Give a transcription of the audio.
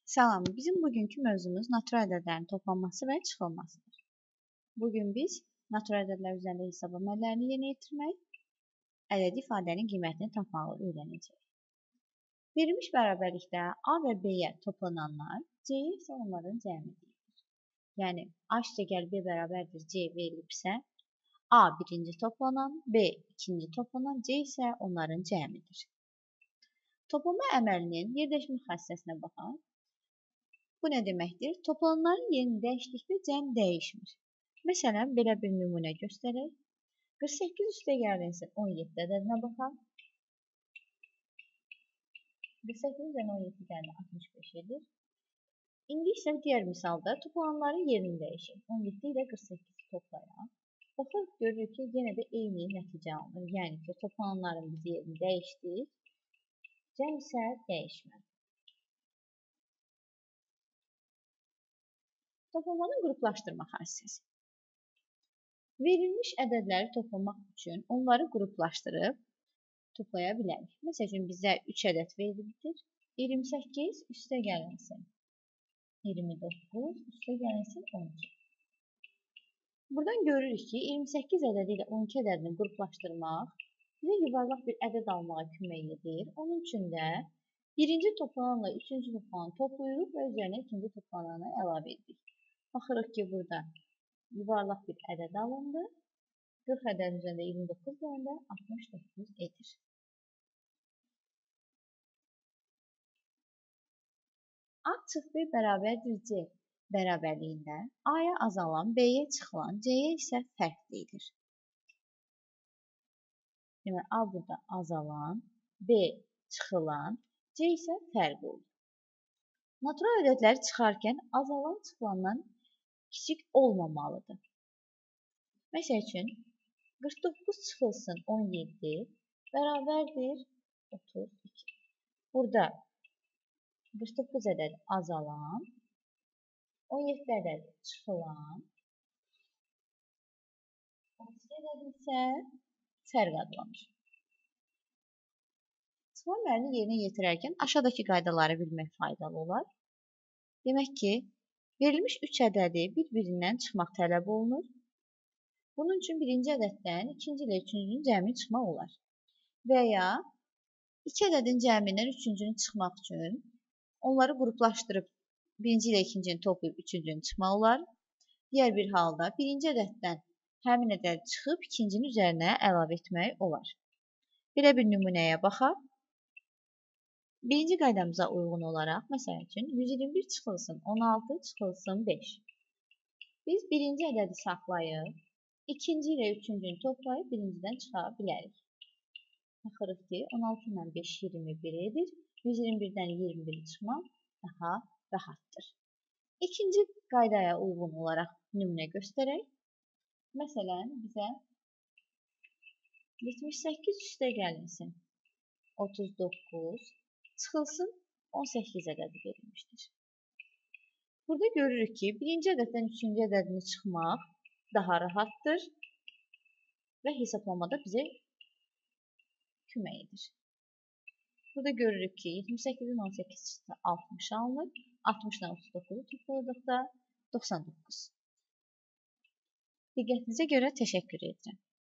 Salam, bizim bugünkü mövzumuz natural ədədlərin toplanması və çıxılmasıdır. Bugün biz natural ədədlər üzərində hesab əməllərini yerinə yetirmək, ədədi ifadənin qiymətini tapmağı öyrənəcəyik. Verilmiş bərabərlikdə A və B-yə toplananlar, C-yə isə onların cəmi deyilir. Yəni, A üstəgəl B bərabərdir C verilibsə, A birinci toplanan, B ikinci toplanan, C isə onların cəmidir. Toplama əməlinin yerdəşmə xassəsinə baxaq. Bu nə deməkdir? Toplananların yerini dəyişdikdə cəm dəyişmir. Məsələn, belə bir nümunə göstərək. 48 üstə gəlinsin 17 ədədinə baxaq. 48 üzərinə 17 gəlində 65 edir. İndi isə digər misalda toplananların yerini dəyişək. 17 ilə 48 toplayaq. Baxırıq, görürük ki, yenə də eyni nəticə alınır. Yəni ki, toplananların biz yerini dəyişdik, cəm isə dəyişmədi. Toplamanın qruplaşdırma xassəsi. Verilmiş ədədləri toplamaq üçün onları qruplaşdırıb toplaya bilərik. Məsəl üçün, bizə 3 ədəd verilibdir. 28 üstə gəlinsin 29, üstə gəlinsin 12. Buradan görürük ki, 28 ədədi ilə 12 ədədini qruplaşdırmaq bizə yuvarlaq bir ədəd almağa kömək edir. Onun üçün də birinci toplananla üçüncü toplananı toplayırıq və üzərinə ikinci toplananı əlavə edirik. Baxırıq ki, burada yuvarlaq bir ədəd alındı. 40 ədədin üzərində 29 gələndə 69 edir. A çıx B bərabərdir C bərabərliyində A-ya azalan, B-yə çıxılan, C-yə isə fərq deyilir. Deməli, A burada azalan, B çıxılan, C isə fərq olur. Natural ədədləri çıxarkən azalan çıxılandan kiçik olmamalıdır. Məsəl üçün, 49 çıxılsın 17 bərabərdir 32. Burada 49 ədəd azalan, 17 ədəd çıxılan, 32 ədəd isə fərq adlanır. Çıxma əməlini yerinə yetirərkən aşağıdakı qaydaları bilmək faydalı olar. Demək ki, verilmiş 3 ədədi bir-birindən çıxmaq tələb olunur. Bunun üçün birinci ədəddən ikinci ilə üçüncünün cəmini çıxmaq olar. Və ya iki ədədin cəmindən üçüncünü çıxmaq üçün onları qruplaşdırıb birinci ilə ikincini toplayıb üçüncünü çıxmaq olar. Digər bir halda birinci ədəddən həmin ədədi çıxıb ikincinin üzərinə əlavə etmək olar. Belə bir nümunəyə baxaq. Birinci qaydamıza uyğun olaraq, məsəl üçün, 121 çıxılsın 16 çıxılsın 5. Biz birinci ədədi saxlayıb, ikinci ilə üçüncünü toplayıb birincidən çıxa bilərik. Baxırıq ki, 16 ilə 5 21 edir. 121-dən 21-i çıxmaq daha rahatdır. İkinci qaydaya uyğun olaraq nümunə göstərək. Məsələn, bizə 78 üstə gəlinsin 39 çıxılsın 18 ədədi verilmişdir. Burada görürük ki, birinci ədəddən üçüncü ədədini çıxmaq daha rahatdır və hesablamada bizə kömək edir. Burada görürük ki, 78-dən 18 çıxsa 60 alınır, 60-dan 39-u topladıqda 99. Diqqətinizə görə təşəkkür edirəm.